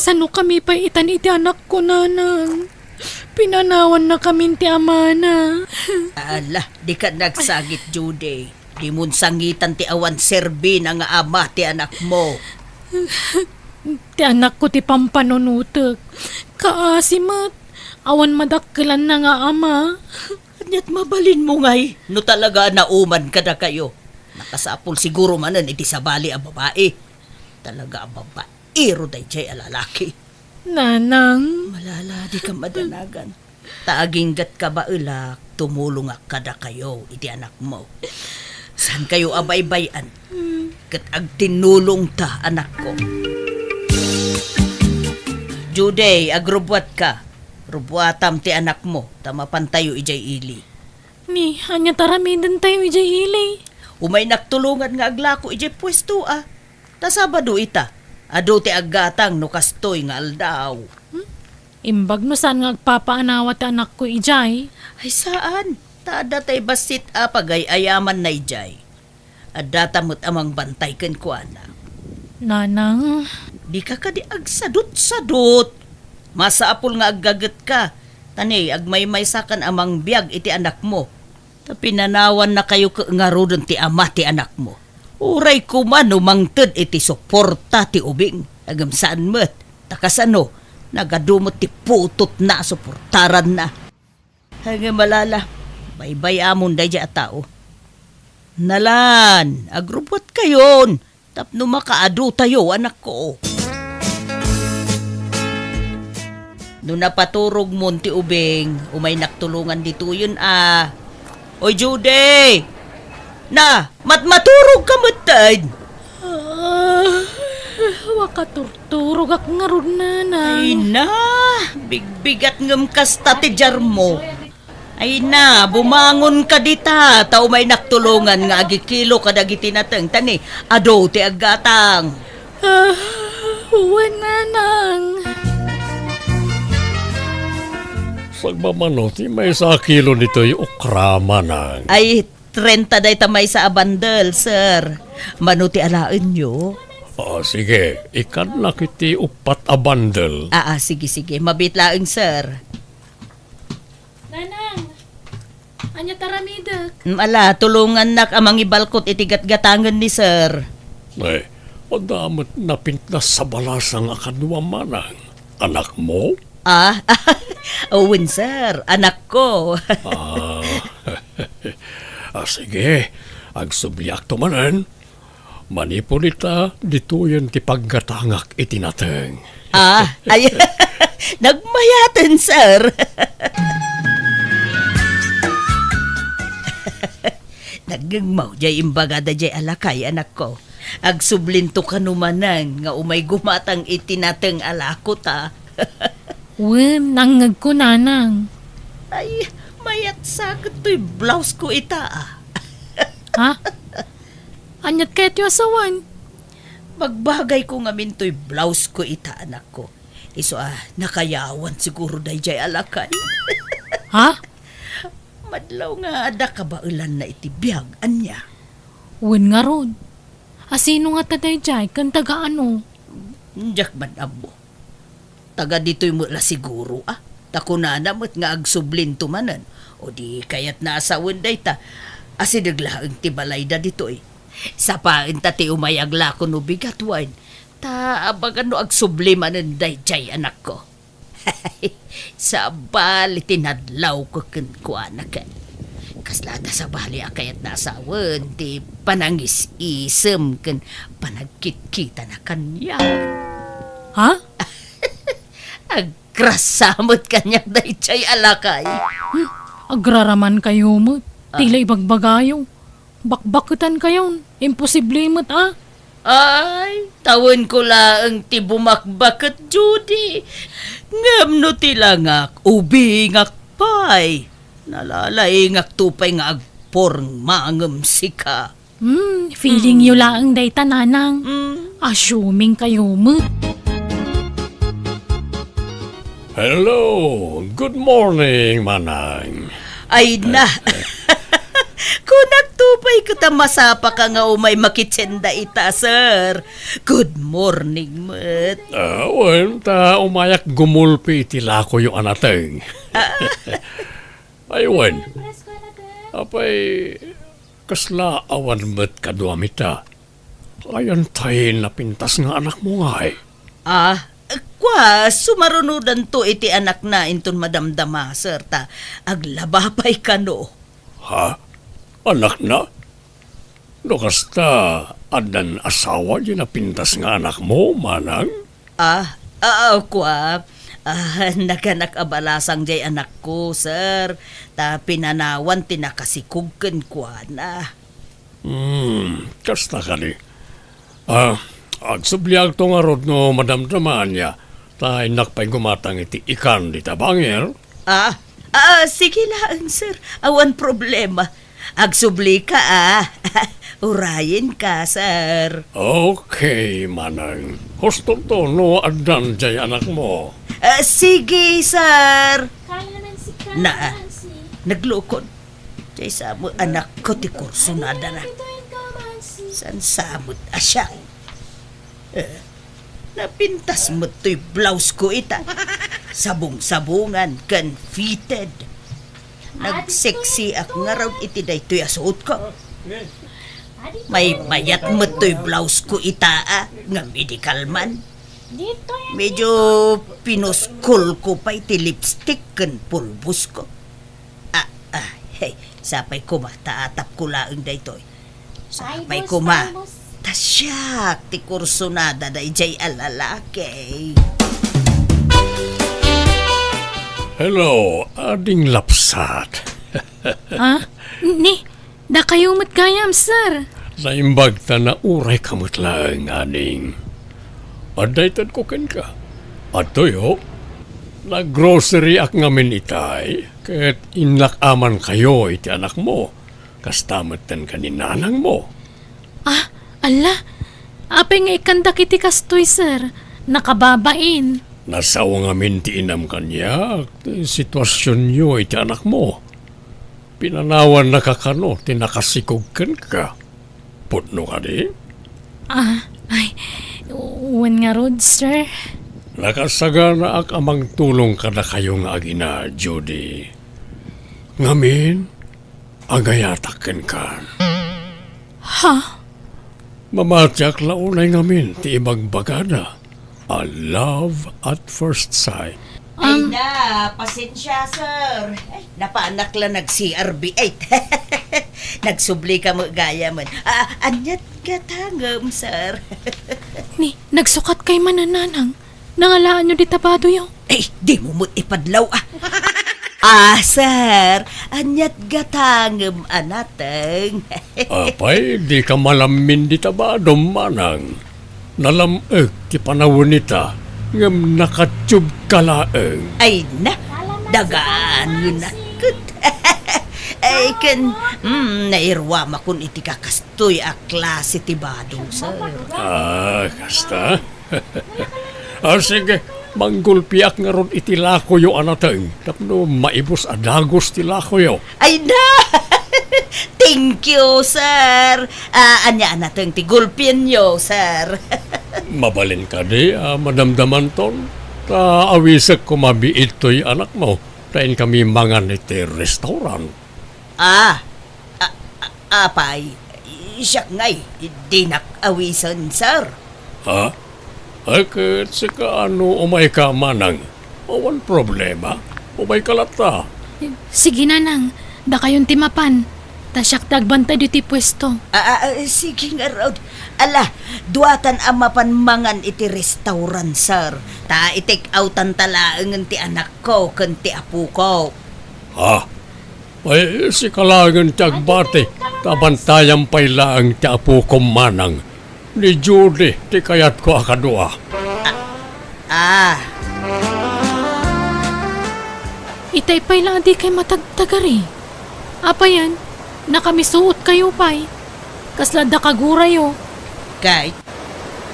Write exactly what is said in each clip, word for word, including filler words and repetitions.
Ta no kami pay itan iti anakko, nanang, pinanawannakamin ti amana. Ala, dika nagsangit, Judy. Dimon sangitan ti awan serbina nga ama ti anakmo. Ti anakko ti pampanunotek. Kaasi met, awan madakkelanna nga ama. Ania't mabalinmo ngay no talaga a nauman kadakayo? Nakasapul siguro manen iti sabali a babai. Talaga a babaero daydiay a lalaki. Nanang. Malala, dika madanagan. Ta aginggatka baelak, tumulongak kadakayo iti anakmo. Saankayo a baybay-an ket agtinnulongta, anakko. Judy, agrubbuatka. Rubbuatam ti anakmo, ta mapantayo idiay ili. Ni, ania ti aramidentayo idiay ili? Umaynak tulongan nga aglako idiay puesto a. Ta Sabado ita, adu ti aggatang no kastoy nga aldaw. Hmm? Imbag no saan nga agpapaanawa ti anakko idiay? Ay, saan. Ta adda tay bassit a pagay-ayamanna idiay. Addata met a mangbantay kenkuana. Nanang. Dika kadi agsadutsadut. Masapul nga aggagetka. Ta ni, agmaymaysakan a mangbiag iti anakmo. Ta pinanawannakayo ket ngaruden ti ama ti anakmo. Uray koma no mangted iti suporta ti ubing, ngem saan met. Ta kasano, nagadu met ti putotna a suportaranna. Ngem malala, baybay-amon daydiay a tao. Nalan, agrubbuatkayon. Tapno makaadutayo, anakko. No napaturogmon ti ubing, umaynak tulongan ditoyen a. Oy, Judy! Na, matmaturog ka metten! Ah, makaturturogak ngarud, nanang. Ay na, bigbigat ngem kasta ti diarmo. Ay na, bumangon ka dita, ta umaynak tulongan nga agikilo kadagiti nateng, ta ni, adu ti aggatang. Ah, wen, nanang. Sagmamano ti maysa a kilo ditoy okra, manang. Ay, trenta dayta maysa a bandel, sir. Mano ti alaenyo? Ah, sige, ikannak iti uppat a bandel. Ah, ah, sige, sige. Mabit laeng, sir. Nanang, ania ti aramidek? Mm, ala, tulongannak a mangibalkot iti gatgatangen ni sir. Ay, adda met napintas a balasang a kaduam, manang. Anakmo? Ah, wen, sir. Anakko. Ah, ah, sige. Agsubliakto manen. Manipud ita, ditoyen ti paggatangak iti nateng. Ah, ay, nagmayaten, sir. Nagngegmaw jay imbagada jay a lakay, anakko. Agsublinto kano manen nga umay gumatang iti nateng a lakota. Wen, nangngegko, nanang. Ay, mayat sa ket toy blouse ko ita, ah. Ha? Aniat kayatyo a sawen? Bagbagayko ngamin toy blouse ko ita, anakko. Isu a nakayawan siguro dayjay a lakay. Ha? Madlaw nga adda kabaelanna iti biag, ania? Wen ngarud. A sino ngata dayjay ken taga ano? Diak man ammo. Taga ditoy met la siguro, a. Ta kunana met nga agsublinto manen. O di kayatna a sawen dayta, asideg laeng ti balayda ditoy. Sapaen ta ti umay aglako no bigat wen. Ta abagan no agsubli manen dayjay anakko. Sabali ti nadlawko kenkuana ket. Kasla ta sabali a kayatna a sawen ti panangis-isem ken panagkitkitana kaniak. Ha? Agrasa met kaniak dayjay a lakay. Hmm, agraraman kayo met. Ah. Tila ibagbagayo. Bakbaketan kayon. Imposible met, a. Ay, tawenko laeng ti bumakbaket, Judy. Ngem no ti langak, ubingak pay. Nalalaingakto pay nga agporma ngem sika. Hmm, feeling yo laeng dayta, nanang. Hmm. Assuming kayo met. Hello, good morning, manang. Ay na. Kunak Apay ket a masapaka nga umay makitsen dayta, sir? Good morning met. Ah, wen, ta umayak gumulpi iti lakoyo a nateng. Ay, wen. Apay, kasla awan met kaduami ta? Ayan tay napintas nga anakmo ngay? Ah, kua, sumarunodanto iti anakna inton madamdama, sir, ta aglaba pay kano. Ha? Anakna? No kasta, addan asawa di napintas nga anakmo, manang? Ah, ah, kua, ah, naganak a balasang jay anakko, sir, ta pinanawan ti nakasikog kenkuana. Hmm, kasta kadi. Ah, agsubliakto ngarud no madamdama ania, ta innak pay gumatang iti ikan dita bangir. Ah, ah, sige laeng, sir. Awan problema. Agsublika, ah. Urayenka, sir. Okay, manang. Hustonto no addan jay anakmo. Ah, sige, sir. Kaya naman si Na, Nancy. Naglukon. Jay sa met anakko ti kursunadana. Saan sa met a siak? Eh, napintas met toy blouse ko ita. Sabong-sabongan ken fitted. Nagseksiak ngarud iti daytoy a suotko. Maymayat met toy blouse ko ita, ah, nga medical man. Medyo pinuskol ko pay ti lipstick ken pulbos ko. Ah, ah, hey, sapay koma ta atapko laeng daytoy. Sapay koma ta siak ti kursunada dayjay a lalaki. Hello, ading lapsat. Ah, ni, dakayo met gayam, sir. Naimbag ta naurayka met laeng, ading. Adda itedko kenka. Adtoyo, naggroceryak ngamin itay, ket innak-amankayo iti anakmo. Kasta metten ken ni nanangmo. Ah, alla, apay nga ikkandak iti kastoy, sir? Nakababain. Nasao ngamin ti inam kaniak, ti situasionyo iti anakmo. Pinanawannaka kano ti nakasikog kenka. Pudno kadi? Ah, ay, wen ngarud, sir. Nakasaganaak a mangtulong kadakayo nga agina, Judy. Ngamin, agayatak kenkan. Ha? Mamatiak la unay ngamin ti ibagbagada a love at first sight. Ay Um, na, pasensya, sir. Ay, napanak la nag-C R B eight. Nagsublika met gayam. Ah, aniat gatangem, sir? Ni, nagsukat kay manananang. Nangalaanyo dita badoyo? Ay, dimo met ipadlaw, ah. Ah, sir, aniat gatangem a nateng? Apay, dika malammin dita badom, manang. Nalam-ek ti panawen ita, ngem nakatiubka laeng. Ay na, dagaan nga naket. Ay, ken, mm, nairuamakon iti kakastoy a klase ti badong, sir. Ah, kasta? Ah, sige, manggulpiak ngarud iti lakoyo a nateng tapno maibus a dagus ti lakoyo. Ay na! Thank you, sir. Ah, ania a nateng ti gulpienyo, sir? Mabalin kadi a madamdamanton? Ta awisek koma biit toy anakmo, ta inkami mangan iti restaurant. Ah, a-, a-, apay, siak ngay, dinak awisen, sir. Ha? Ay, ket sika no umayka manang, awan problema. Umayka latta. Sige, nanang, dakayon ti mapan. Ta siak ti agbantay ditoy puesto. Ah, ah, ah, sige ngarud. Ala, duatan a mapan mangan iti restaurant, sir. Ta i-take outan ta laengen ti anakko ken ti apoko. Ha? Ay, sika laengen ti agbati, ta bantayam pay laeng ti apokom manang. Ni Judy ti kayatko a kadua. Ah. Itay pay la a dikay matagtagari. Apayen, nakamisuotkayo pay. Kasla adda kagurayo. Kay,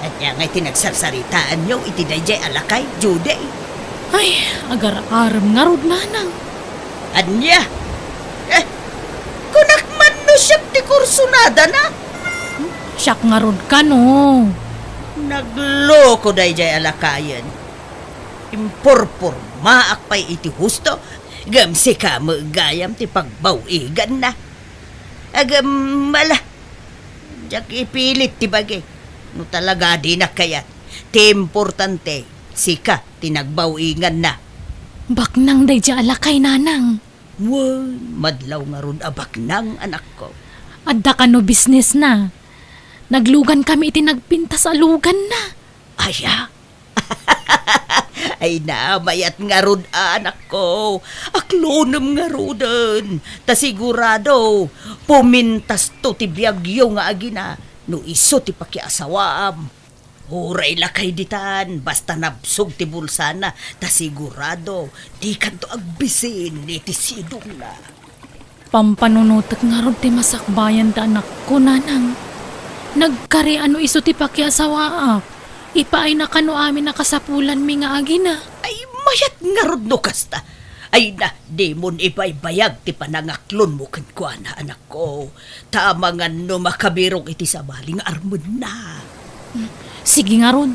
ania ngay ti nagsarsaritaanyo iti daydiay a lakay, Judy? Ay, agar-arem ngarud, nanang. Ania? Eh, kunak man no ti kursunadana. Siak ngarud kano. Nagloko daydiay a lakayen. Impurpurmaak pay iti husto, ngem sika met gayam ti pagbaw-iganna. Agem, ala, diak ipilit ti bagi. No talaga dinak kayat, ti importante, sika ti nagbaw-iganna. Baknang daydiay a lakay, nanang. Wen, madlaw ngarud a baknang, anakko. Adda kano bisnesna. Naglugan kami iti nagpintas a luganna. Aya? Ay na, mayat ngarud, anakko. Aklonem ngaruden. Ta sigurado, pumintasto ti biagyo nga agina no isu ti pakiasawaam. Uray lakay ditan, basta nabsog ti bulsana, ta sigurado, dikanto agbisin iti sidongna. Pampanunotek ngarud ti masakbayan ti anakko, nanang. Nagkari a no isu ti pakiasawaak, ipaayna kano amin a kasapulanmi nga agina. Ay, mayat ngarud no kasta. Ay na, dimon ibaybayag ti panangaklonmo kenkuana, anakko. Ta amangan no makabirok iti sabali nga armenna. Sige ngarud,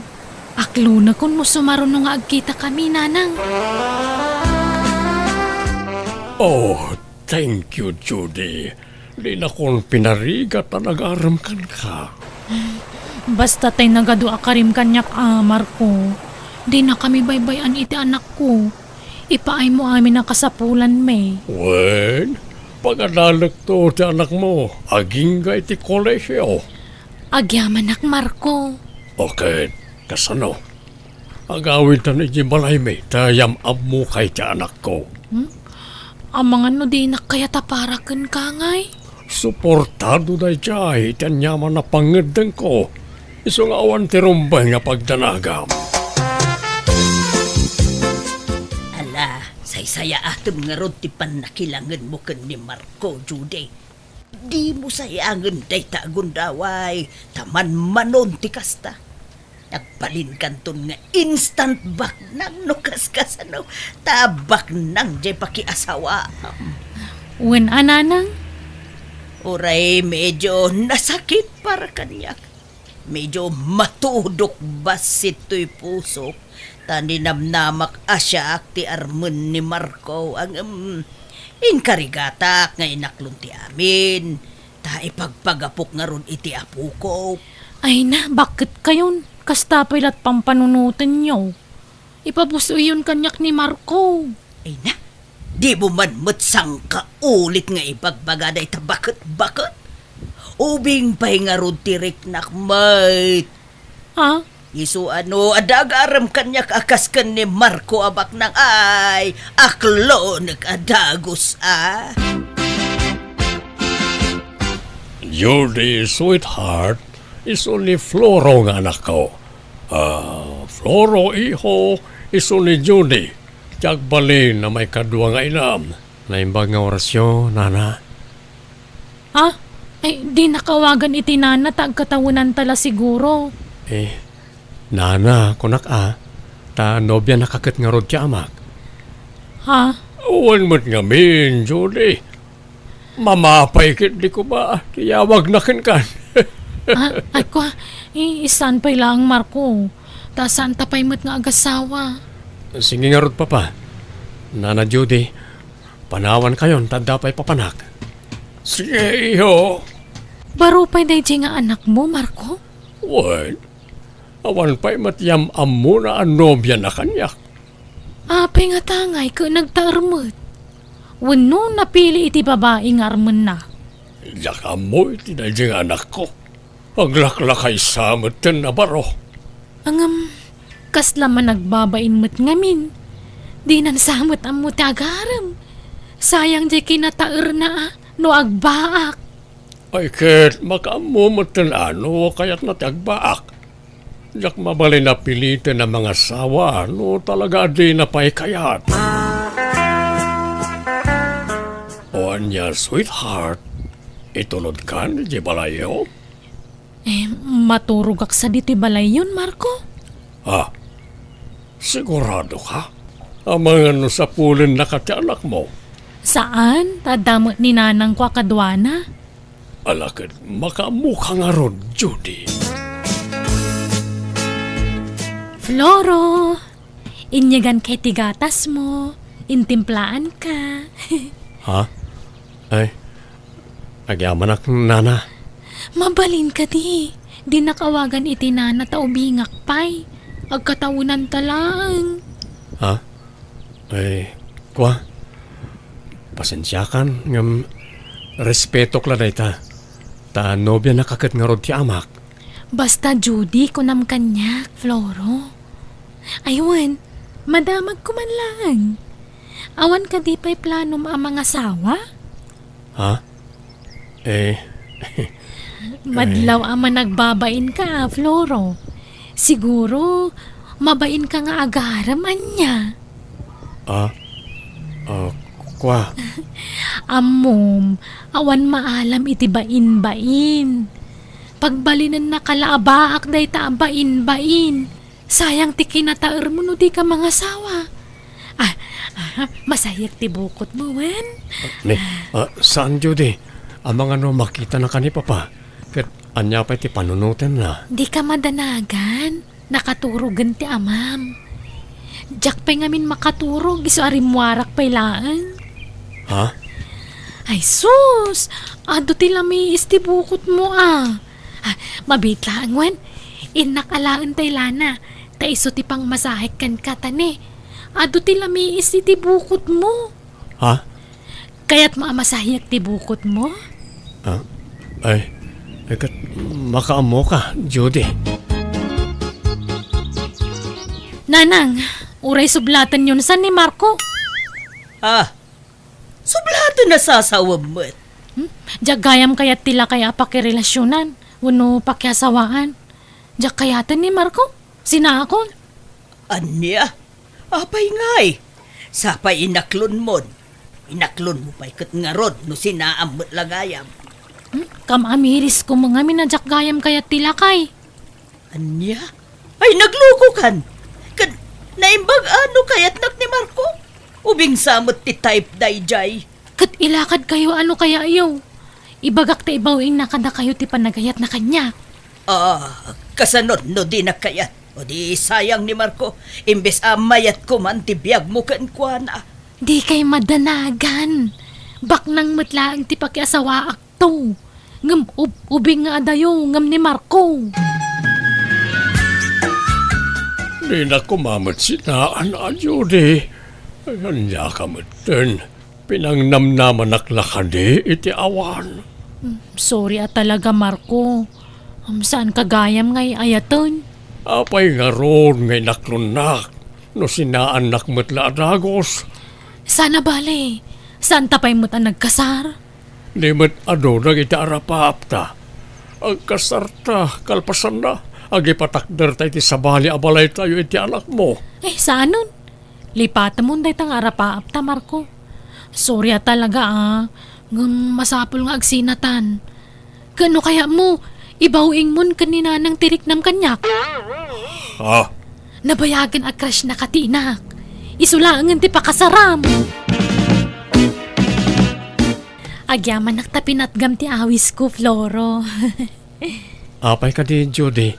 aklonekon no sumaruno nga agkitakami, nanang. Oh, thank you, Judy. Dinakon pinarigat a nagarem kenka. Basta tay nagadu a karim kaniak a, Marco, dinakami baybay-an iti anakko. Ipaaymo amin a kasapulanmi. Wen, pagadalekto ti anakmo agingga iti kolehio. Agyamanak, Marco. O ket, kasano? Agawidtan idiay balaymi ta yam-ammokay ti anakko. Hmm? Amangan no dinak kayat a para kenka ngay? Suportado daydiay iti aniaman a pangngeddengko. Isu nga awan ti rumbeng nga pagdanagam. Ala, saysayaatem ngarud ti pannakilangenmo ken ni Marco, Judy. Dimo sayangen dayta a gundaway, ta manmanon ti kasta. Agbalinkanton nga instant baknang no kaskasano, ta baknang jay pakiasawaam. Wen a, nanang? Uray medyo nasakit para kaniak. Medyo matudok bassit toy pusok, ta ninamnamak a siak ti armen ni Marco, ngem inkarigatak nga inaklon ti amin, ta ipagpagapok ngarud iti apokok. Ay na, bakket kayon? Kasta pay la't pampanunotenyo. Ipabus-oyyon kaniak ni Marco. Ay na, dimo man met sangkaulit nga ibagbaga dayta baket-baket. Ubing pay ngarud ti riknak met. Ha? Isu a no adda agarem kaniak a kas ken ni Marco a baknang, ay, aklonek a dagus a. Judy, sweetheart, isu ni Floro nga anakko. Ah, Floro, iho, isu ni Judy, ti agbalin a maikadua nga inam. Naimbag nga orasyo, nana. Ah, ay, dinak awagan iti nana ta agkatawenanta la siguro. Eh, nana, kunak a, ta nobianaka ket ngarud ti amak. Ha? Wen met ngamin, Judy. Mamapay ket di ko ba ti yawagna kenkan. Ah, ay, kua, i-, saan pay laeng, Marco? Ta saanta pay met nga agasawa. Sige ngarud, Papa. Nana Judy, panawankayon ta adda pay papanak. Sige, iho. Baro pay daydiay nga anakmo, Marco? Wen, awan pay met yam-ammona a nobiana kaniak. Apay ngata ngay ket nagtaer met? Wenno napili iti babai nga armenna? Diak ammo iti daydiay nga anakko. Aglaklakaysa metten a baro. Ngem, kasla managbabain met ngamin. Dinan sa met ammo ti agarem. Sayang diay kinataerna a no agbaak. Ay ket, makaammo metten a no kayatna ti agbaak. Diak mabalin a piliten a mangasawa no talaga a dina pay kayat. O ania, sweetheart, itulodkan idiay balayyo? Eh, maturogak sadi toy balayyon, Marco. Ah, sigurado ka? Amangan no sapulennaka ti anakmo? Saan, ta adda met ni nanangko a kaduana. Ala ket makaammoka ngarud, Judy. Floro, inyeganka iti gatasmo, intimplaanka. Ha? Ay, agyamanak, nana. Mabalin kadi, dinak awagan iti nana ta ubingak pay. Agkatawenanta laeng. Ha? Ay, kua, pasensiakan, ngem respetok la dayta. Ta nobianak a ket ngarud ti amak. Basta Judy, kunam kaniak, Floro. Ay wen, madamagko man laeng. Awan kadi pay planom a mangasawa? Ha? Eh, madlaw a managbabainka, a, Floro. Siguro, mabainka nga agarem, ania? Ah, ah, kua. Ammom, awan maalam iti bain-bain. Pagbalinennaka la a baak dayta a bain-bain. Sayang ti kinataermo no dika mangasawa. Ah, ah, masayak ti bukotmo, wen? Ni, ah, saan, Judy? Amangan no makitanaka ni Papa. Ket ania pay ti panunotenna? Dika madanagan. Nakaturogen ti amam. Diak pay ngamin makaturog, isu a rimmuarak pay laeng. Ha? Ay sus! Adu ti lamiis ti bukotmo, a. Ah, mabiit laeng wen. Innak alaen tay lana, ta isu ti pangmasahek kenka, ta ne, adu ti lamiis iti bukotmo. Ha? Kayatmo a masahiak ti bukotmo? Ah, ay, ay, ket makaammoka, Judy. Nanang, uray sublatenyon san ni Marco. Ah, sublaten a sasawem met. Hmm? Diak gayam kayat ti lakay a pakirelasionan wenno pakiasawaan. Diak kayaten ni Marco. Sinaakon. Ania? Apay ngay? Sapay inaklonmon. Inaklonmo pay ket ngarud no sinaam met la gayam. Hmm? Kam-amirisko ngamin a diak gayam kayat ti lakay. Ania? Ay, naglukokan. Ket naimbag a no kayatnak ni Marco? Ubing sa met ti type daydiay. Ket ilakadkayo a no kayatyo. Ibagak ta ibaw-ingna kadakayo ti panagayatna kaniak. Ah, kasano no dinak kayat? O di sayang ni Marco, imbes a mayatko man ti biagmo kenkuana. Dikay madanagan. Baknang met laeng ti pakiasawaakto. Ngem ub-, ubing nga adayo ngem ni Marco. Dinak koma met sinaan a, Judy. Ania ka metten? Pinangnamnamanak la kadi iti awan? Mm, sorry a talaga, Marco. Um, saanka gayam nga ay-ayaten? Apay ngarud nga inaklonnak no sinaannak met la a dagus? Saan a bale, saanta pay met a nagkasar? Di met adu dagiti arapaapta. Agkasarta, kalpasanna, agipatakderta iti sabali a balaytayo iti anakmo. Eh, saanen? Lipatemon dayta nga arapaapta, Marco. Sorry a talaga, a. Ngem masapul nga agsinatan. Ket no kayatmo, ibaw-ingmon ken ni Nanang ti riknam kaniak. Ah. Nabayagen a crush na katinak. Isu laengen ti pakasaram. Agyamanak ta pinatgam ti awisko, Floro. Apay kadi, Judy?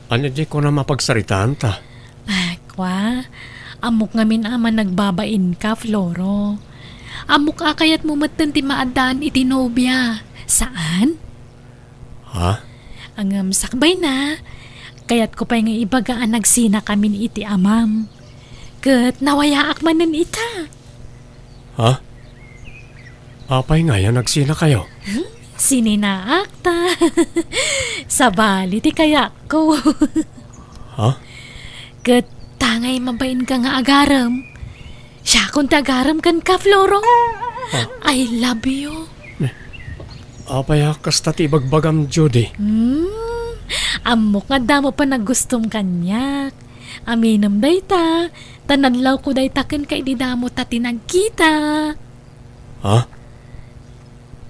Ania diay kunam a pagsaritaanta? Ah, kua, ammok ngamin a managbabainka, Floro. Ammok a kayatmo metten ti maaddaan iti nobia. Saan? Ha? Ngem sakbayna, kayatko pay nga ibaga a nagsinakamin iti amam. Ket nawayaak manen ita. Ha? Apay ngay a nagsinakayo? Hmm? Sininaak ta. Sabali ti kayatko. Ha? Ket tangay mabainka nga agarem. Siakon ti agarem kenka, Floro. Ah. I love you. Apay a kasta ti ibagbagam, Judy? Hmm, ammok nga adda mo panagustom kaniak. Aminem dayta, ta nadlawko dayta kenka idi damo ta ti nagkita. Ha?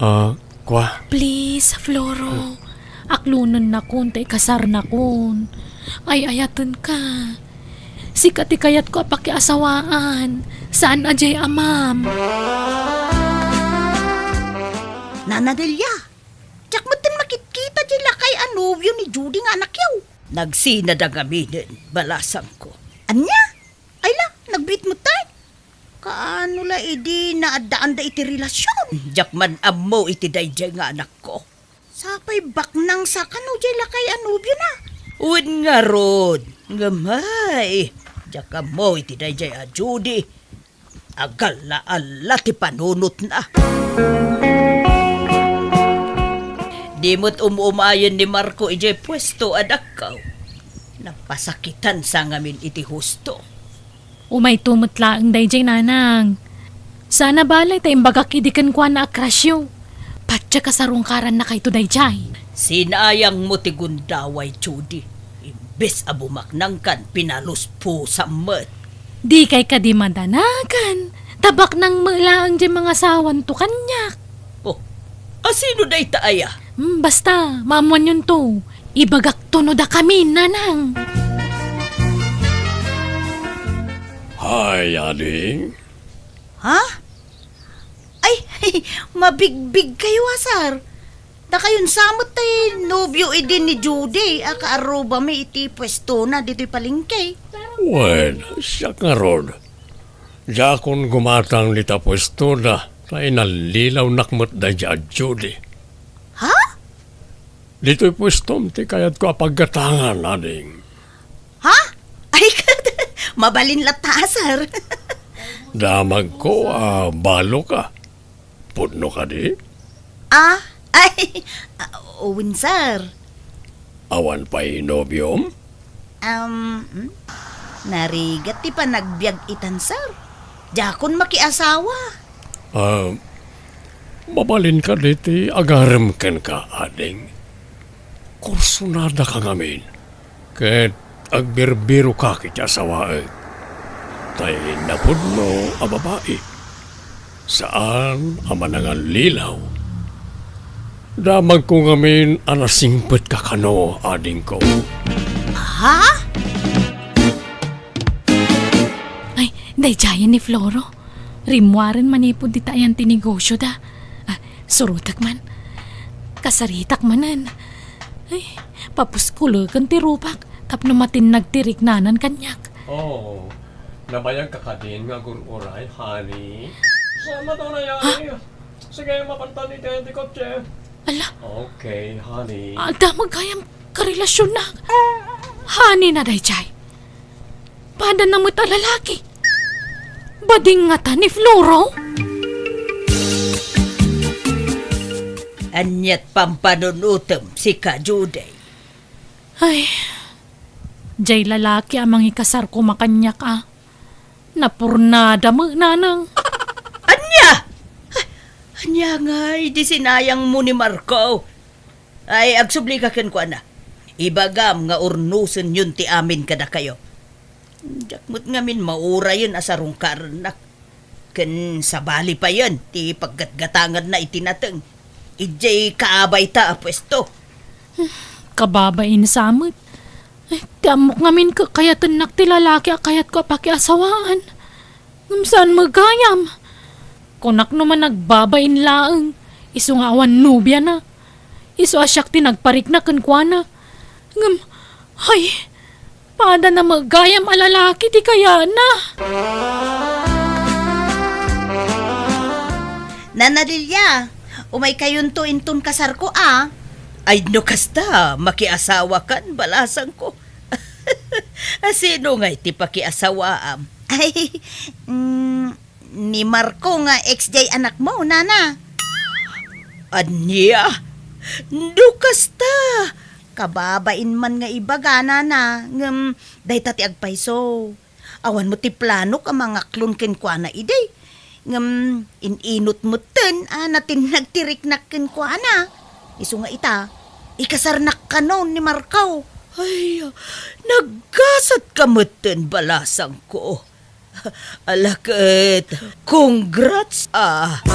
Ah, kua? Please, Floro. Aklonennakon ta ikasarnakon. Ay-ayatenka. Sika ti kayatko a pakiasawaan. Saan a diay amam. Nana Delia, ni Judy nga anakyo. Nagsinada ngaminen, balasangko. Ania? Ay la, nagbiit met tay. Kaano la idi naaddaanda iti relasion? Diak man ammo iti daydiay nga anakko. Sapay baknang sa kano jay lakay a nobiona. Wen ngarud, ngem ay, diak ammo iti daydiay a Judy. Agalla-alla ti panunotna. Di met um-umayen ni Marco idiay puesto a dakkaw. Napasakitan sa ngamin iti husto. Umayto met laeng daydiay, nanang. Sana balay ta imbagak idi kenkuana a crushyo. Patiek a sarungkarannakayto daydiay. Sinayangmo ti gundaway, Judy. Imbes a bumaknangkan, pinaluspusam met. Dikay kadi madanagan. Ta baknang met laeng diay mangasawanto kaniak. Oh, asino dayta aya? Hmm, basta, maammoanyonto. Ibagakto no dakami, nanang. Hay, ading. Ha? Ay, mabigbigkayo a, sir. Dakayon sa met ti nobio idi ni Judy a kaarrubami iti puestona ditoy palengke. Wen, siak ngarud. Diakon gumatang dita puestona, ta inallilawnak met daydiay a Judy. Ha? Ditoy puestom ti kayatko a paggatangan, ading. Ha? Ay, mabalin latta, sir. Damagko a baloka. Pudno kadi? Ah, ay, ah, wen, sir. Awan pay nobiom? Um, hmm? Narigat ti panagbiag itan, sir. Diakon makiasawa. Ah, mabalin kadi ti agarem kenka, ading? Kursunadaka ngamin, ket agbirbiroka iti asawaek. Tay napudno a babai, saan a manangallilaw. Damagko ngamin a nasingpetka kano, adingko. Ha? Ay, daydiayen ni Floro. Rimmuaren manipud dita ayan ti negosyoda. Ah, surotek man. Kasaritak manen. Ay, papuskuleken ti rupak tapno matinnag ti riknanan kaniak. Oh, nabayagka kadin nga agur-uray, honey? Sa mato na yan, eh. Sige, mapantan iti, iti kotse. Ala. Okay, honey. Adda met gayam karelasionnak. Honey na daydiay. Padana met a lalaki. Bading ngata ni Floro? Aniat pampanunutem, sika, Judy? Ay, jay lalaki a mangikasar koma kaniak a. Napurnada met, nanang. Ania? Ania ngay di sinayangmo ni Marco? Ay, agsubli ka kenkuana. Ibagam nga urnosenyon ti amin kadakayo. Diak met ngamin maurayen a sarungkarennak. Ken sabali payen ti paggatgatanganna iti nateng idiay kaabayta a puesto. Kababain sa met. Ay, ti ammok ngamin kakayatennak ti lalaki a kayatko a pakiasawaan. Ngem saan met gayam. Kunak no man nagbabain laeng, isu nga awan nobiana. Isu a siak ti nagparikna kenkuana. Ngem, ay, padana met gayam a lalaki ti kayatna. Nana Lilia, umaykayonto inton kasarko a. Ay, no kasta, makiasawakan, balasangko. A, sino ngay ti pakiasawaam? Ay, mm, ni Marco nga ex jay anakmo, nana. Ania? No kasta, kababain man nga ibaga, nana, ngem dayta ti agpayso. Awan met ti planok a mangaklon kenkuana idi. Ngem in-inut metten a natinnag ti riknak kenkuana. Isu nga ita, ikasarnak kano ni Marco. Ay, naggasatka metten, balasangko. Ala ket, congrats, ah.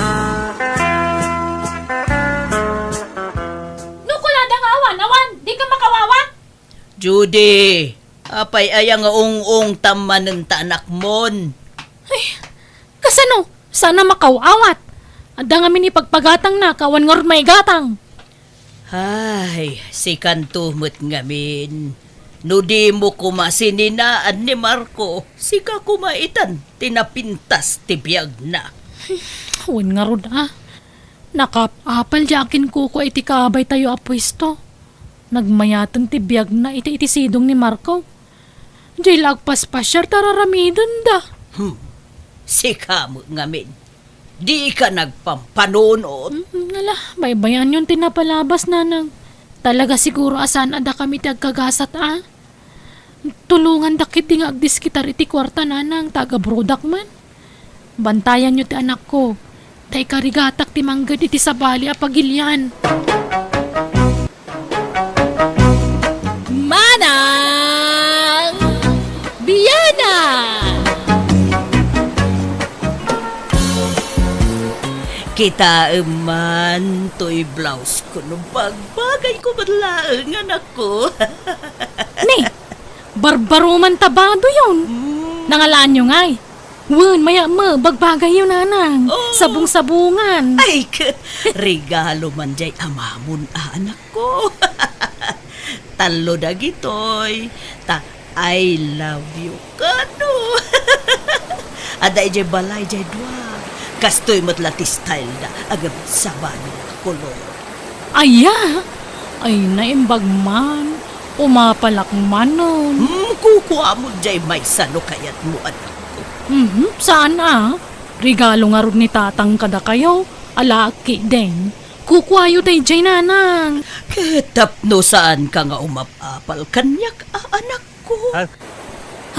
No kunada nga awan, awan, dika makawawat? Judy, apay aya nga ung-ungtam manen ta anakmon? Ay, kasano? Saan a makaw-awat. Adda ngamin ipagpagatangna, awan ngarud maigatang. Ay, sikanto met ngamin. No dimo koma sininaan ni Marco, sika koma itan ti napintas ti biagna. Wen ngarud a. Nakaap-apal diay akinkukua iti kaabay tayo a puesto. Nagmayaten ti biagna iti, iti sidong ni Marco. Diay la agpaspasiar ta ar-aramidenda. Hmm. Sika met ngamin. Dika nagpampanunot. Mm, ala, baybayanyon ti napalabas, nanang. Talaga siguro a saan a dakami ti agkagasat a. Tulongandak ketdi nga agdiskitar iti kuarta, nanang, ta agabrodak man. Bantayanyo ti anakko, ta ikarigatak ti mangged iti sabali a pagilian. Manang Biana! Kitaem man toy blouse ko no bagbagay ko met laeng, anakko. Ni, barbaro man ta badoyon. Mm. Nangalaanyo ngay? Wen, mayat met, bagbagayyo, nanang. Oh. Sabong-sabongan. Ay, ket regalo man jay amamon, anakko. Tallo dagitoy, ta I love you kano. Adda idiay balay jay dua. Kastoy met la ti style da, agem sabali a kolor. Aya? Ay, naimbag man. Umapalak manen. Hmm, kukuamon jay maysa no kayatmo, anakko. Mhm, saan a? Regalo ngarud ni tatang kadakayo, alaak ketdin. Kukuayo daydiay, nanang. Ket tapno saanka nga umap-apal kaniak a anakko. Ha?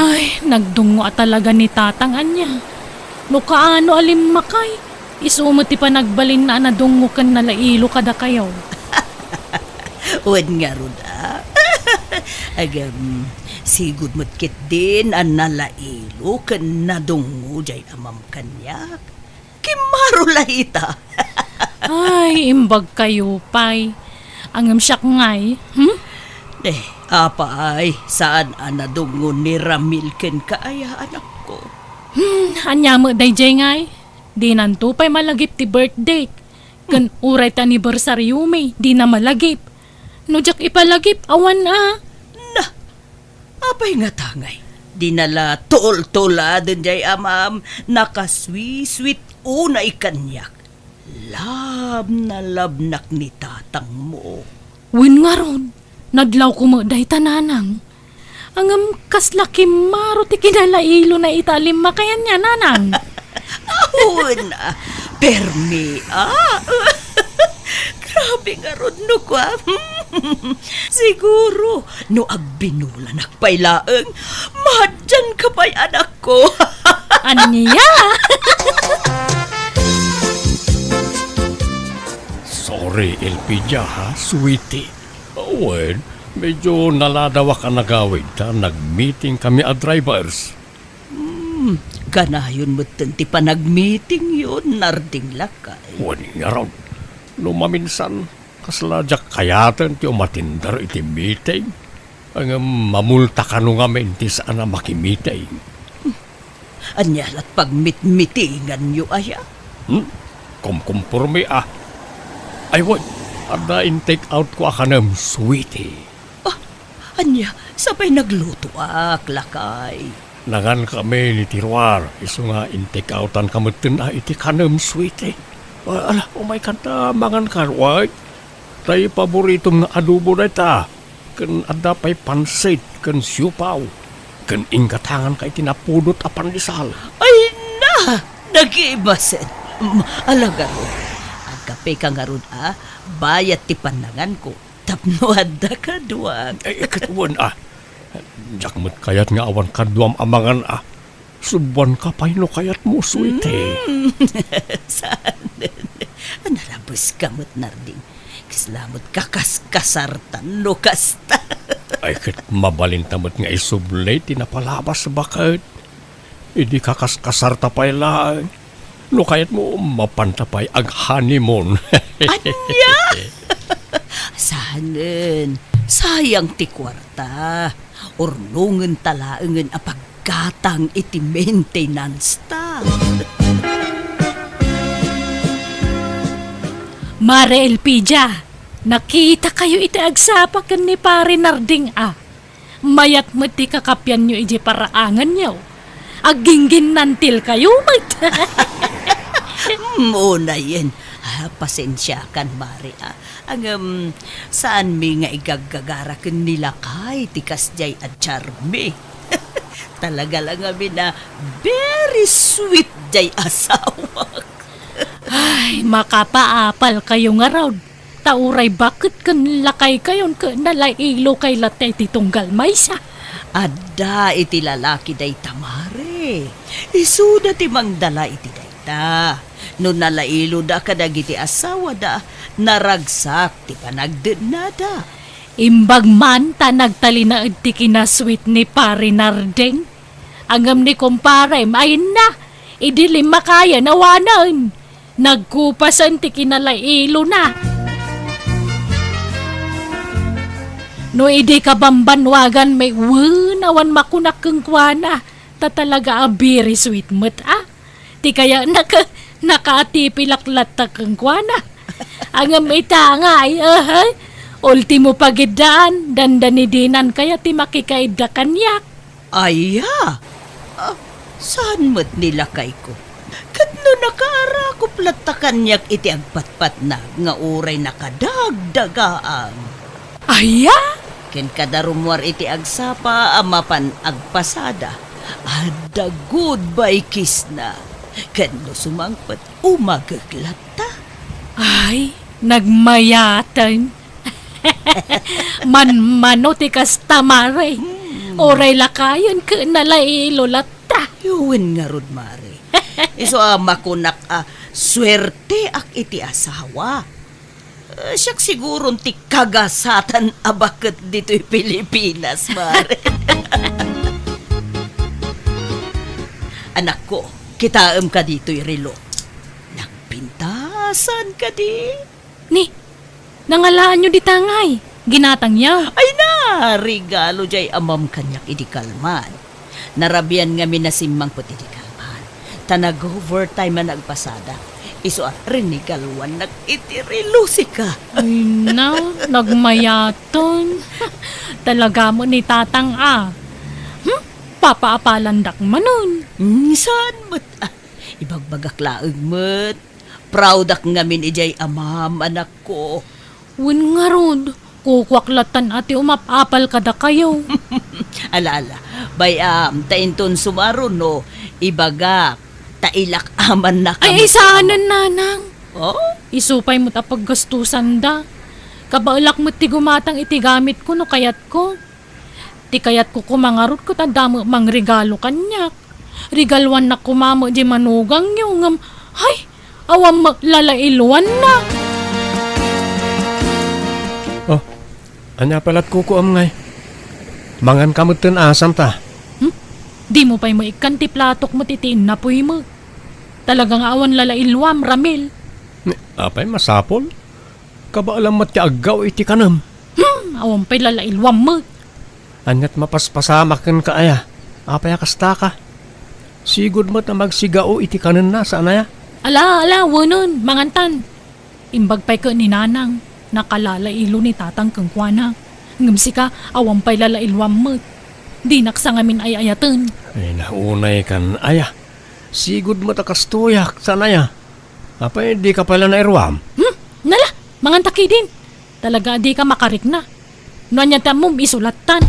Ay, nagdungngo a talaga ni tatang ania. No kaano a limmakay, isu met ti panagbalinna a nadungngo ken nalailo kadakayo. Wen ngarud a. Agem, sigud met ketdin a nalailo ken nadungngo jay amam kaniak. Kimmaro la ita. Ay, imbag kayo pay. Ngem siak ngay, hmm? Eh, apay, saan a nadungngo ni Ramil kenka aya, anakko? Hmm, ania met daydiay ngay? Dinanto pay malagip ti birthday. Ken uray ti anniversaryomi, dina malagip. No diak ipalagip, awan a. Na, apay ngata ngay? Dina la tultuladen jay amam, nakasweet-sweet unay kaniak. Love na love nak ni tatangmo. Wen ngarud, nadlawko met dayta, nanang. Ngem kasla kimmaro ti kinalailona ita a limmakay ania, nanang. Awan, permi, a. Grabe ngarud no kua. Siguro, no agbinulanak pay laeng, madianka pay, anakko. Ania? Sorry, Elpidia, ha, sweetie. Wen, medyo naladawak a nagawid ta nagmeeting kami a drivers. Hmm, kanayon metten ti panagmeetingyo, Narding lakay. Wen ngarud, no maminsan, kasla diak kayaten ti umatinder iti meeting. Ngem mamulta kano ngamin ti saan a makimeeting. Ania lat pagmitmitinganyo aya? Hmm? Kumkumpormi a. Ay, wen, adda in-take out ko a kanem, sweetie. Ah, ania, sa pay naglutoak, lakay? Nangan kami ni Tiruar, isu nga in-take outan ka metten a iti kanem, sweetie. Ah, ala, umaykan ta mangan kan, wen? Tay paboritom nga adobo dayta, ken adda pay pansit ken siopaw, ken inggatanganka iti napudot a pandesal. Ay na! Nagimasen! Mm, ala ngarud, agkapeka ngarud a, bayat ti pannanganko, tapno adda kaduak. Ay, ket wen a, diak met kayat nga awan kaduam a mangan a. Subuanka pay no kayatmo, sweetie. Mm. Saan? Narabeska met, Narding. Kasla met kakaskasartan no kasta. Ay, ket mabalinta met nga isubli ti napalabas, baket. Idi kakaskasarta pay laeng, no kayatmo, mapanta pay ag-honeymoon. Ania? Sanen, sayang ti kuarta. Urnongenta laengen a paggatang iti maintenance ta. Mare Elpidia, Nakitakayo iti agsapa ken ni Pare Narding a. Mayat met ti kakapianyo idiay paraanganyo. Aggingginnantilkayo met. Hmm, unayen. Ah, pasensiakan, Mare, ah. Ngem, saanmi nga igaggagara ken ni lakay ti kasdiay a charmi. Talaga la ngamin a very sweet diay asawak. Ay, makapaapalkayo ngarud. Ta uray baket ken lakaykayon ket nalailokay latta iti tunggal maysa. Adda iti lalaki dayta, Mare. Isuda ti mangdala iti dayta. No nalailoda kadagiti asawada, naragsak ti panagdennada. Imbag man ta nagtalinaed ti kinasweet ni Pare Nardeng. Ngem ni kumparem, ay na, idi limmakayan awanen. Nagkupasen ti kinalailona. No idi kabambanwagan met wen awan makunak kenkuana, ta talaga a very sweet met a. Ti kayatna ket nakaatipilak latta kenkuana. Ngem ita ngay, aha, ultimo pagiddaan, dandani dinan kaya ti makikaidda kaniak. Aya? Ah, saan met ni lakayko? Ket no nakaarakop latta kaniak iti agpatpatnag nga uray nakadagdagaang. Aya? Ken kada rummuar iti agsapa a mapan agpasada, adda goodbye kiss-na. Ken no sumangpet, umagek latta. Ay, nagmayaten. Manmano ti kasta, Mare. Hmm. Uray lakayen ket nalailo latta. Wen ngarud, Mare. Isu a makunak a suerteak iti asawa. Eh, siak siguron ti kagasatan a baket ditoy Pilipinas, Mare. Anakko, kitaem ka ditoy relo. Nagpintasan kadi? Ni, nangalaanyo dita ngay, ginatangyo? Ay na, regalo jay amam kaniak idi kalman. Narabian ngamin a simmangpet idi kalman. Ta nag-overtime a nagpasada. Isu a rinigaluannak iti relo sika. Ay na, nagmayaten. Talaga met ni Tatang a. Hmm? Papaapalandak manen. Hmm, saan met? Ah, ibagbagak laeng met. Proudak ngamin idiay amam, anakko. Wen ngarud, kukuak lattan a ti umap-apal kadakayo. Ala, ala. Bay-am, ta inton sumaruno, ibagak, ta ilak-amannak. Ay, ay, saanen, nanang. Oh? Isu pay met a paggastusanda. Kabaelak met ti gumatang iti gamitko no kayatko. Ti kayatko koma ngarud ket adda met mangregalo kaniak. Regaluannak koma met di manugangyo ngem, hay, awan met lalailuanna. Oh, ania pay lat kukuam ngay? Manganka metten a santa. Hmm? Dimo pay maikkan ti platok met iti innapoy met. Talaga nga awan lalailuam, Ramil. Ni, apay masapul? Kabaelam met ti aggaw iti kanem. Hmm, awan pay lalailuam met. Aniat mapaspasamak kenka aya? Apay a kastaka? Sigud met a magsigao iti kanenna, saan aya? Ala, ala, wenen, mangantan. Imbag pay ket ni Nanang, nakalalailo ni Tatang kenkuana. Ngem sika, awan pay lalailuam met. Dinak sa ngamin ay-ayaten. Ay, naunay kan aya. Sigud met a kastoyak, saan aya? Apay, dika pay la nairuam? Hmm? Nala, manganta ketdin. Talaga a dika makarikna. No ania ti ammom, isu lattan.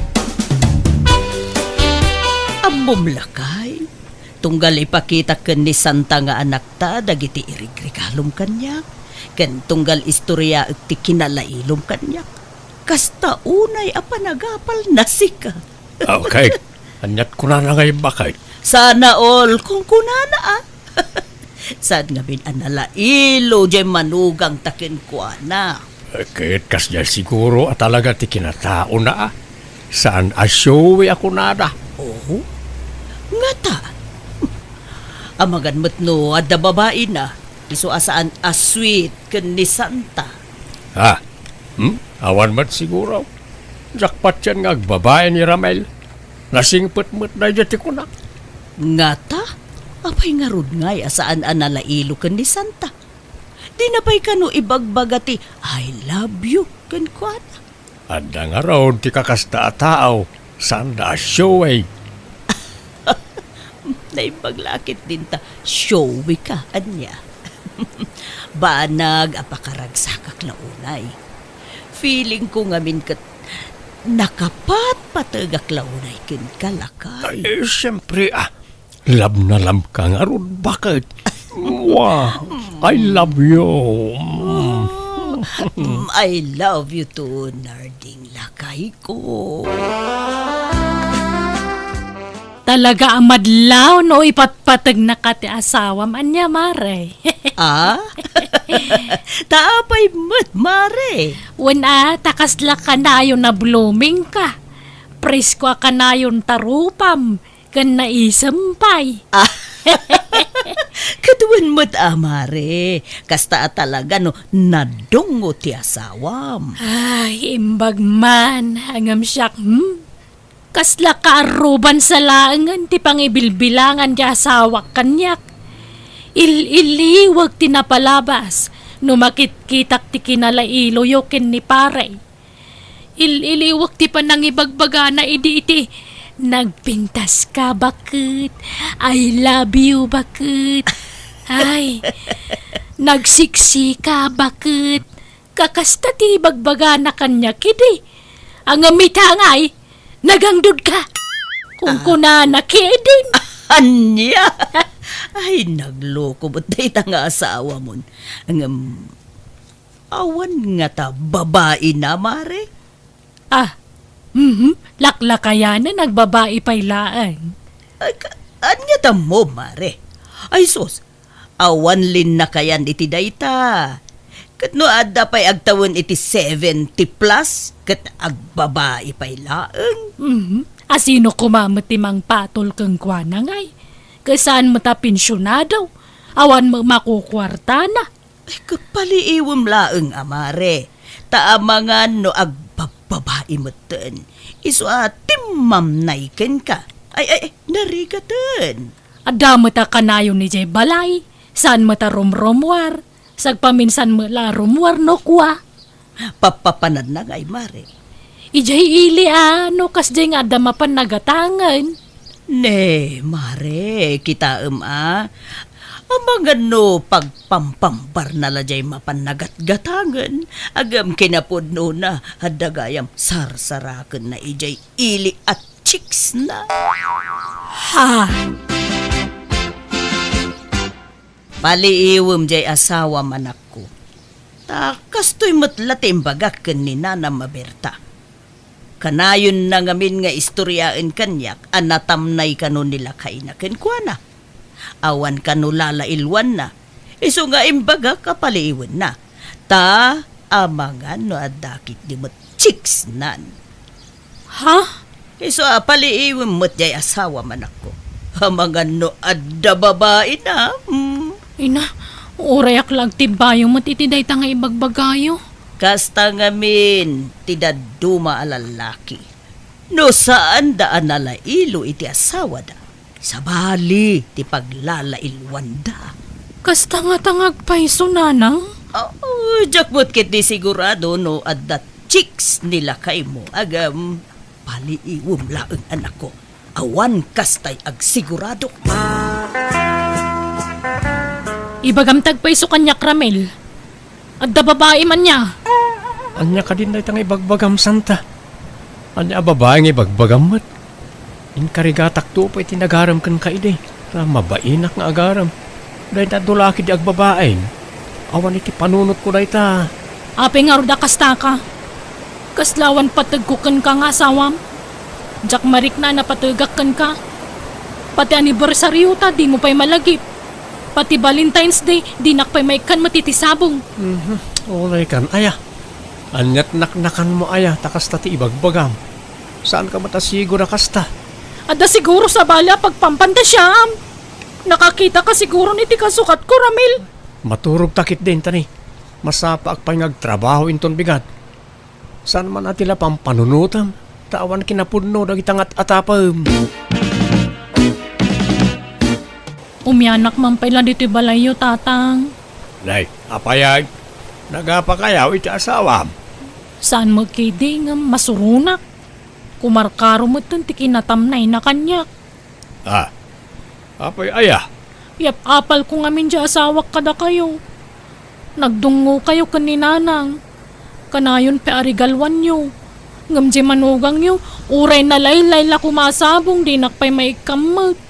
Ammom lakay, tunggal ipakitak ken ni Santa nga anakta dagiti irigregalom kaniak, ken tunggal istoriaek ti kinalailom kaniak, kasta unay a panagapalna sika. Okay. Aniat kunana ngay, bakay? Sana all, kunkunana, ah. Saan ngamin a nalailo diay manugangta kenkuana? Eh, ket kasdiay siguro a talaga ti kinataona, a. Saan a showy a kunada. Oh? Ngata? Amangan met no adda babaina, isu a saan a sweet ken ni Santa. Ah, hmm? Awan met siguro. Jackpot yan nga agbabae ni Ramel. Nasingpet met daydiay ti kunak. Ngata? Apay ngarud ngay a saan a nalailo ken ni Santa? Dina pay kano ibagbaga ti "I love you" kenkuana. Adda ngarud ti kakasta a tao, saanda a showy. Naimbag la a ketdin ta showy ka, ania? Banag a pakaragsakak la unay. Feeling ko ngamin ket nakapatpategak la unay kenka, lakay. Ay, eh, siyempre, ah, love na love ka ngarud, baket? Mwah! I love you. Mm. Mm, I love you too, Narding, lakay ko. Talaga a madlaw no ipatpategnaka ti asawam, ania, mare? Ah? Ta apay met, mare? Wen a, ta kasla kanayon a blooming ka. Presko a kanayon ta rupam, ken naisem pay. Ah. Ket wen met a, mare. Kasta a talaga no nadungo ti asawam. Ay, imbag man, ngem siak, hmm? Kasla kaaruban sa laengen ti pangibilbilangan ti asawak kaniak. Il-iliwek ti napalabas no makitkitak ti kinalailoyo ken ni pare. Il-iliwek ti panangibagbagana idi iti, "Nagpintas ka, baket. I love you, baket. Ay, nagsiksi ka, baket." Kakasta ti ibagbagana kaniak idi. Ngem ita ngay, "Nagangdud ka," kunkunana ketdin. Ania? Ay, nagloko met dayta nga asawamon. Ngem, awan ngata babaina, mare? Ah, mhm, laklakayanen, agbabai pay laeng. Ay, ka-, ania tammo, mare? Ay, sus, awan linnakayan iti dayta. Ket no adda pay agtawen iti seventy plus, ket agbabai pay laeng. Mhm. A sino koma met ti mangpatol kenkuana ngay? Ket saan met a pensionado? Awan met makukuartana. Ay, ket paliiwem laeng a, mare. Ta amangan no agbabbabai metten. Isu a timmamnay kenka. Ay, ay, ay, narigaten. Adda met a kanayon idiay balay, saan met a rumrumuar, sagpaminsan met la a rumuar no kua. Pappapananna ngay, mare. Idiay ili a, no kasdiay nga adda mapan nagatangen. Ne, mare, kitaem a. Amangan no pagpampambarna la diay mapan nagatgatangen, ngem kinapudnona, adda gayam sarsarakenna idiay ili a chicksna. Ha? Paliiwem diay asawam, anakko. Ta kastoy met la ti imbagak ken ni nanam a Berta. Kanayonna ngamin nga istoriaen kaniak a natamnay kano ni lakayna kenkuana. Awan kano lalailwanna, isu nga imbagak a paliiwenna. Ta amangan no adda ketdi met chicksnan. Ha? Isu a paliiwem met diay asawam, anakko. Amangan no adda babaina. Hmm. Ina, urayak la agtibbayo met iti dayta nga ibagbagayo. Kasta ngamin ti dadduma a lallaki. No saanda a nalailo iti asawada, sabali ti paglalailwanda. Kasta ngata nga agpayso, nanang? Oh, diak met ketdi sigurado no adda chicks ni lakaymo, ngem paliiwem laeng, anakko. Awan kastay agsigurado. Ibagam ti agpayso kaniak, Ramil. Adda babaim ania? Ania kadin dayta nga ibagbagam, Santa? Ania a babai nga ibagbagam met? Inkarigatakto pay ti nagarem kenka idi, ta mabainak nga agarem. Dayta adu la ketdi agbabain. Awan iti panunotko dayta. Apay ngarud a kastaka? Kasla awan pategko kenka nga asawam? Diak marikna a napategak kenka. Pati anibersariota, dimo pay malagip. Pati Valentine's Day, dinak pay maikkan met iti sabong. Mhm. Uray kan, aya. Ania't naknakanmo aya, ta kasta ti ibagbagam. Saanka met a siguro a kasta? Adda siguro sabali a pagpampantasiaam. Nakakitaka siguro iti kasukatko, Ramil. Maturogta ketdin, tani. Masapaak pay nga agtrabaho inton bigat. Saan man a ti la pampanunotam, ta awan kinapudno dagita nga at-atapem. Umianak man pay la ditoy balayyo, Tatang. Nay, apay ay, nagapakayaw iti asawam? Saan met ketdi ngem masuronak. Kumarkaro metten ti kinatamnayna kaniak. Ah, apay aya? Yap-apalko ngamin diay asawak kadakayo. Nagdungngokayo ken ni Nanang. Kanayon pay a regaluanyo. Ngem diay manugangyo, uray nalaylay la koma a sabong, dinak pay maikkan met.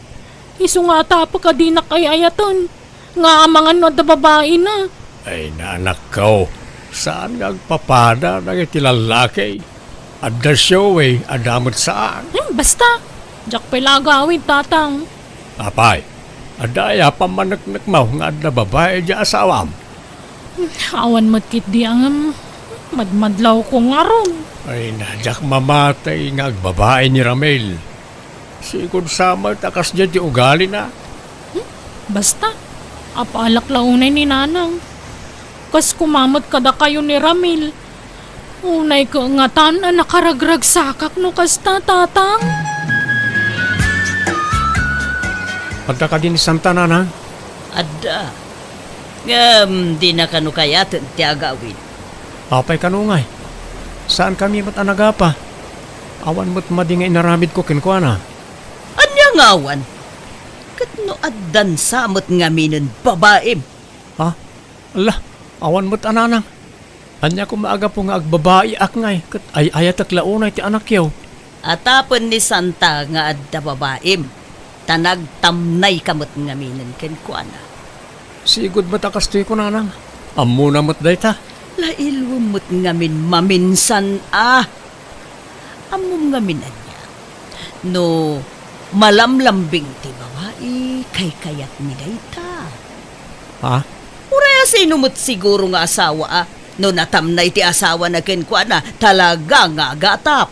Isu nga atapek a dinak ay-ayaten. Nga amangan no adda babaina. Ay, nanakko, saan nga agpapada dagiti lallaki? Adda Joey, adda met saan. Hmm, basta. Diak pay la agawid, Tatang. Apay, adda aya pammaneknekmo nga adda babai diay asawam? Hmm, awan met ketdi a ngem, madmadlawko ngarud. Ay na, diak mamati nga agbabai ni Ramil. Sigud sa met a kasdiay ti ugalina. Hmm? Basta, apalak la unay ni Nanang. Kas koma met kadakayo ni Ramil. Unay kangatan a nakaragragsakak no kasta, Tatang. Adda kadi ni Santa, Nanang? Adda. Ngem, dina kano kayaten ti agawid. Apay kano ngay? Saankami met a nagapa. Awan met madi nga inaramidko kenkuana. Ania nga awan? Ket no addan sa met ngaminen babaim? Ha? Ala, awan met a Nanang. Ania koma a gapu nga agbabaiak ngay ket ay-ayatek la unay ti anakyo? Atapen ni Santa nga adda babaim, ta nagtamnayka met ngaminen kenkuana. Sigud met a kastoy, kunanang. Ammona met dayta. Lailwem met ngamin maminsan a. Ammom ngamin ania? No malamlambing ti babai, kaykayatmi dayta. Ha? Uray a sino met siguro nga asawa a, no natamnay ti asawana kenkuana, talaga nga agatap.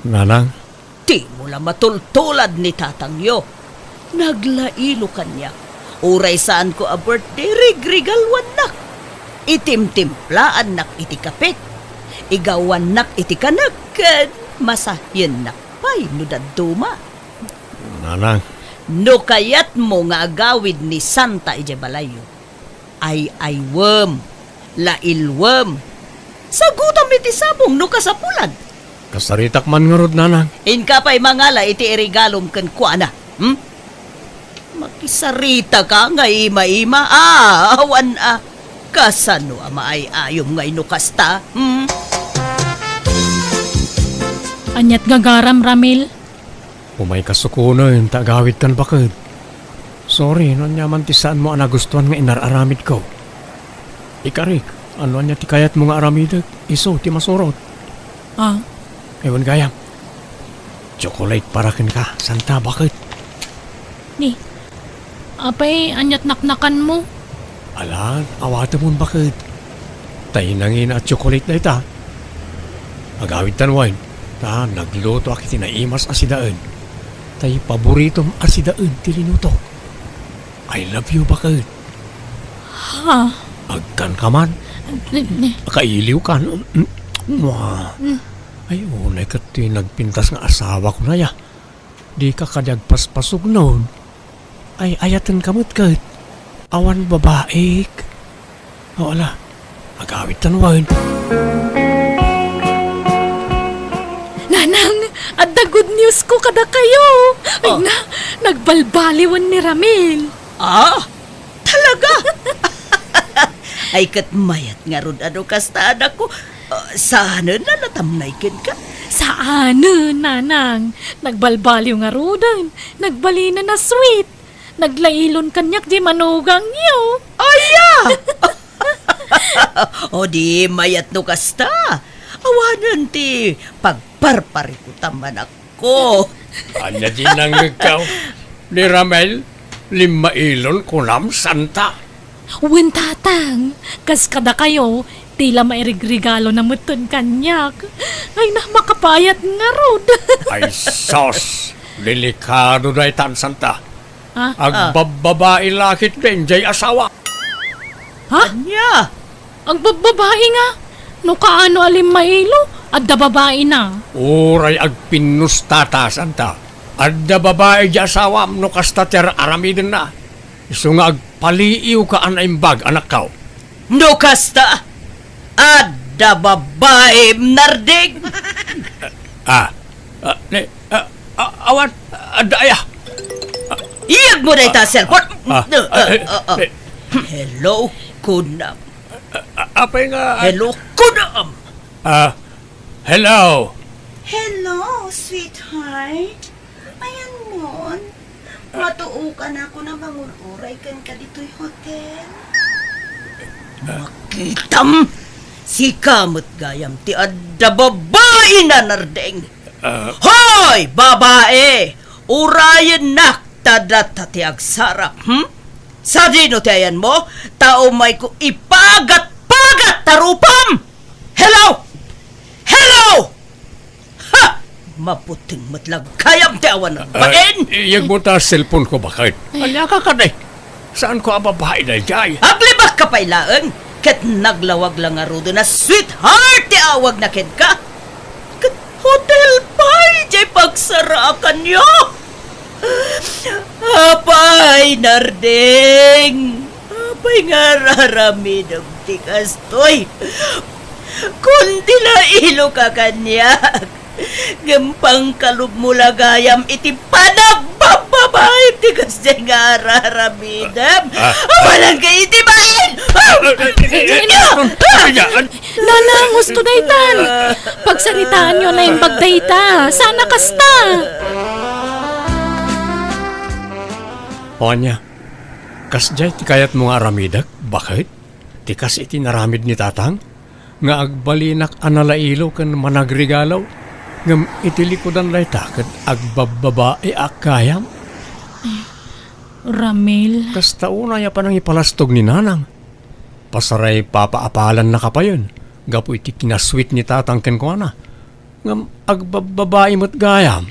Nanang? Dimo la matultulad ni tatangyo. Naglailo kaniak. Uray saanko a birthday, rigregaluannak. Itimtimplaannak iti kapek. Igawannak iti kanek ken masahiennak pay no dadduma. Nanang. No kayatmo nga agawid ni Santa idiay balayyo, ay-aywem, lailwem. Sagutam iti sabong no kasapulan. Kasaritak man ngarud, Nanang. Inka pay mangala iti iregalom kenkuana. Hmm? Makisarita ka nga ima-ima. Ah, awan a. Kasano a maay-ayom ngay no kasta? Hmm? Aniat gagaram, Ramil? Umay kasukonen ta agawidkan, baket. Sorry no aniaman ti saanmo a nagustuan nga inar-aramidko. Ikarik, no ania ti kayatmo nga aramidek, isu ti masurot. Ah. Ewan gayam. Chocolate para kenka, Santa, baket. Ni, apay, aniat naknakanmo? Alan, awatemon, baket. Tay nangina a tsokolate dayta. Agawidtan wen, ta naglutoak iti naimas a sidaen. Tay paboritom a sidaen ti linuto. I love you, baket. Ha? Agkanka man. Ni, ni. Akailiwkan. Mua. Mm. Ay, unay ket ti nagpintas nga asawak unay a. Dika kadi agpaspasugnon. Ay-ayatenka met ket. Awan babaik. O, ala, agawidtan wen. Nanang, adda good news ko kadakayo. Ay na, nagbalbaliwen ni Ramil. Ah? Talaga? Ay, ket mayat ngarud a no kasta, anakko. Ah, saanen a natamnay kenka? Saanen, Nanang. Nagbalbaliw ngaruden. Nagbalinen a sweet. Naglailon kaniak diay manugangyo. Aya! O di mayat no kasta. Awanen ti pagparparikutam, anak. Ko. Ania ti nangngegkaw? Ni Ramel, limmailon kunam, Santa? Wen, Tatang, kas kadakayo, ti la mairigregalo na metten kaniak. Ay na, makapayat ngarud. Ay, sos! Delikado daytan, Santa. Ha? Agbabbabai la ketdin diay asawa. Ha? Ania? Agbabbabai nga? No kaano a limmailo, adda babaina. Uray agpinnustata, Santa. Adda babai diay asawam no kasta ti ar-aramidenna. Isu nga agpaliiwka a naimbag, anakko. No kasta, adda babaim, Narding. Ah, ah, ne, ah, ah, awan, adda aya. Iyegmo dayta a cellphone. Ah, ah, eh, eh. Hello, kunam. Ah, apay nga, ah, hello, kunam. Ah, hello. Hello, sweetheart. Ayanmon, matuokan ako a mangur-uray kenka ditoy hotel. Makitam! Sika met gayam ti adda babaina, Narding. Ah. Hoy, babai! Urayennak ta data ti agsarap, hmm? Sadino ti ayanmo? Ta umayko ipagat-pagat ta rupam! Hello! Hello! Ha! Maputing met la gayam ti awan nagbain! Ah, iyegmo ta cellphone ko, baket. Ania ka kadi? Saanko a babai daydiay. Aglibakka pay laeng, ket naglawag la ngaruden a sweetheart ti awagna kenka. Ket hotel pay diay pagsarakanyo. Apay, Narding? Apay nga ar-aramidem ti kastoy? Kundi nailoka kaniak, ngem pangkalubmo la gayam iti panagbababaim ti kasdiay nga ar-aramidem. Ah, ah. Amangan ka iti bain! Ah! Ah, ah, ah, ah, ah, ah, ah, ah, ah, ah, Nanang, husto daytan. Pagsaritaanyo a naimbag dayta. Saan a kasta? O ania, kasdiay ti kayatmo nga aramidek, baket? Ti kas iti naramid ni Tatang, nga agbalinak a nalailo ken managregalo, ngem iti likudan dayta ket agbabbabaik gayam? Ramil. Kasta unay a panangipalastog ni Nanang. Pasaripapaapalanna ka payen gapu iti kinasweet ni Tatang kenkuana. Ngem agbabbabai met gayam.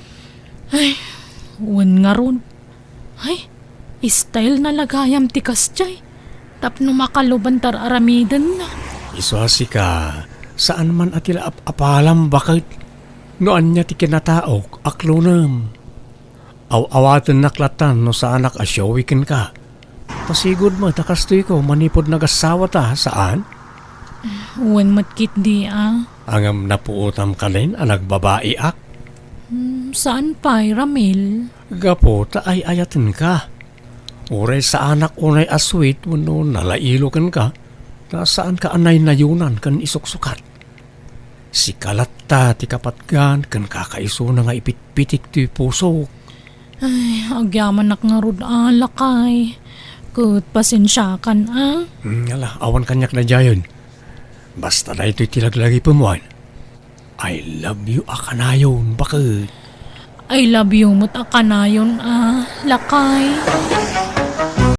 Ay, wen ngarud. Ay, style na la gayam ti kasdiay. Tapno makaluban ta ar-aramidenna. Isu a sika, saan man a ti la ap-apalam, baket. No ania ti kinataok, aklonem. Aw-awatennak latan no saanak a showy kenka. Pasigud met a kastoyko manipud nagassawata, saan? Wen met ketdi a. Ngem napuotam kanen a nagbabaiak? Hmm, saan pay, Ramil? Gapu ta ay-ayatenka. Uray saanak unay a sweet wenno nalailo kenka, ta saanka a naynayunan ken isuksukat. Sika latta ti kapatgan ken kakaisuna nga ipitpitik ti pusok. Ay, agyamanak ngarud a, lakay. Ket pasensiakan a. Hmm, ala, awan kaniak daydiayen. Basta daytoy ti laglagipem wen. I love you a kanayon, baket. I love you met a kanayon a, lakay.